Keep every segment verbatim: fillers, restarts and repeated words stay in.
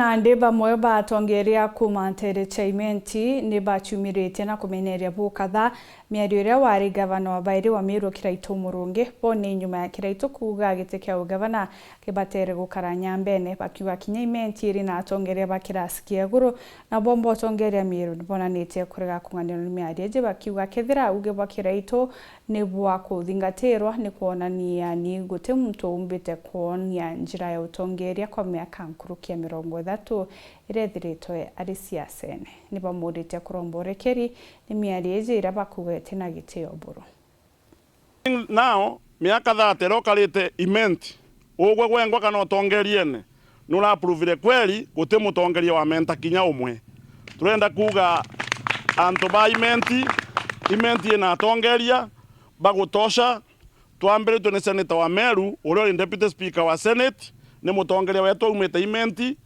Nandi bamwe ba atongeria kuuma nteere cia Imenti ni baciumiritie na kumeneria bukatha miario iria wari gavana wa bairi wa Meru Kiraitu Murungi. Bo ni nyuma ya Kiraitu kuuga giti kia ugavana kibatere gukara nyambene, bakiuga kinya Imenti iri na atongeria ba kirasi kia iguru, na bomba utongeria Meru ni bonanitie kurega kung'anirwa ni miario iji, bakiuga kethira uge bwa Kiraitu ni bwa kuthingatirwa, ni kwonania ni guti muntu umbite kwonia njira ya utongeria kwa miaka nkuruki ya mirongo ithatu iria ithiritwe ari siasene. Ni bamuritie kuromba urekeri ni miario iji iria bakuuga itina gitio buru. Now, miaka thirty iria ukarite Imenti, ugwe gwengwa kana utongeriene, nuraprovire kweli guti mutongeria wa menta kinya umwe. Turenda kuuga antu ba Imenti, Imenti ina atongeria ba gutosha, twambiritwe ni senator wa Meru, uria uri deputy speaker wa Senate, ni mutongeria wetu aumite Imenti,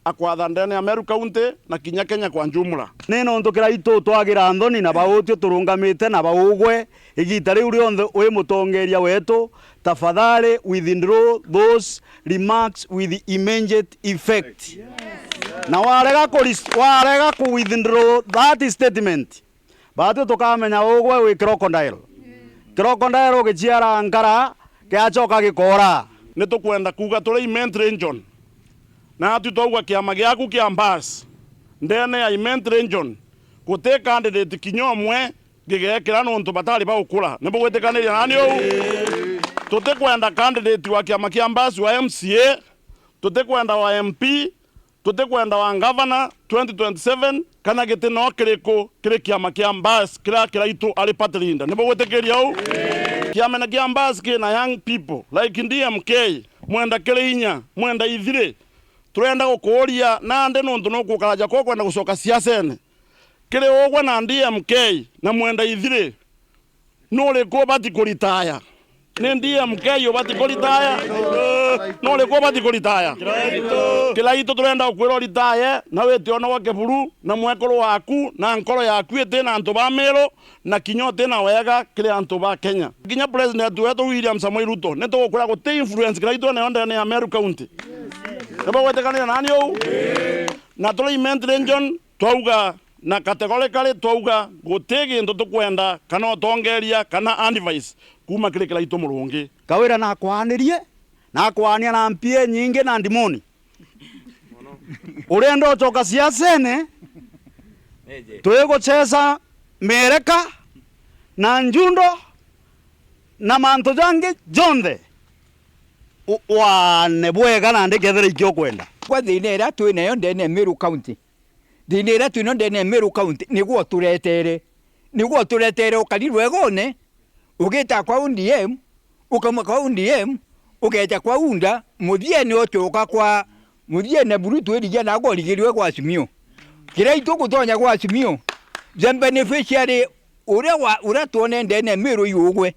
akwatha ndene ya Meru County na kinya Kenya kwa jumla. Ni nontu Kiraitu twagira nthoni na bautio turungamite na baugwe igiita riu rionthe wi mutongeria wetu, tafadhali withdraw those remarks with immediate effect. Na warega ku res-, warega ku withdraw that statement, batwi tukamenya ugwe wi crocodile. Crocodile ugiciara nkara, giacoka gikoora. Ni tukwenda kuuga turi Imenti Region, na atwi twauga kiama giaku kia Mbas ndene ya Imenti Region, guti candidate kinya umwe ngigekira nontu batari baukura. Ni bugwitikaniria nani uu? Tutikwenda candidate wa kiama kia Mbas wa M C A, tutikwenda wa M P, tutikwenda wa ngavana twenty twenty-seven kana giti no kiriku kiri kiama kia Mbas kiria Kiraitu ari party leader. Ni bugwitikiria uu? Kiamene kia Mbas kina young people like D M K, Mwenda Kiriinya, Mwenda Ithiri. Turenda gukuuria nandi nontu nukukaraja kwa ukwenda gucoka siasene. Kiri ugwe na D M K na Mwenda Ithiri, nuriku ubati kuritaya? Ni D M K ubati kuritaya? Nuriku ubati kuritaya? Kiraitu turenda gukwira uritaye, na wite ona gwa kiburu, na mwekuru waku, na nkoro yaku iti na antu ba Meru, na kinya uti na wega kiri antu ba Kenya. Kinya president wetu William Samoei Ruto, ni tugukwira guti influence Kiraitu nayo ndene ya Meru County. Ni bugwitikanira nani uu? Na turi Imenti Region, twauga na categorically twauga guti gintu tukwenda kana utongeria kana advice kuuma kiri Kiraitu Murungi. Kawira nakwaanirie, nakwaania na mpia inyingi na ndimoni. Urenda ucoka siasene, twigucesa miereka na njundo na mantu jangi jonthe, u-, waane bwega nandi kethira ikio ukwenda. Kwa thina iria twi nayo ndene ya Meru County, thina iria twino ndene ya Meru County, niguo turetere, niguo turetere ukari rwegone, ugita kwa O D M, ukauma kwa O D M, ugeeta kwa UDA, muthiene ucoka kwa, muthiene buru twirigia nagwe urigirwe gwa Azimio. Kiraitu gutonya gwa Azimio, the beneficiary uria wa, uria twone ndene ya Meru yugwe.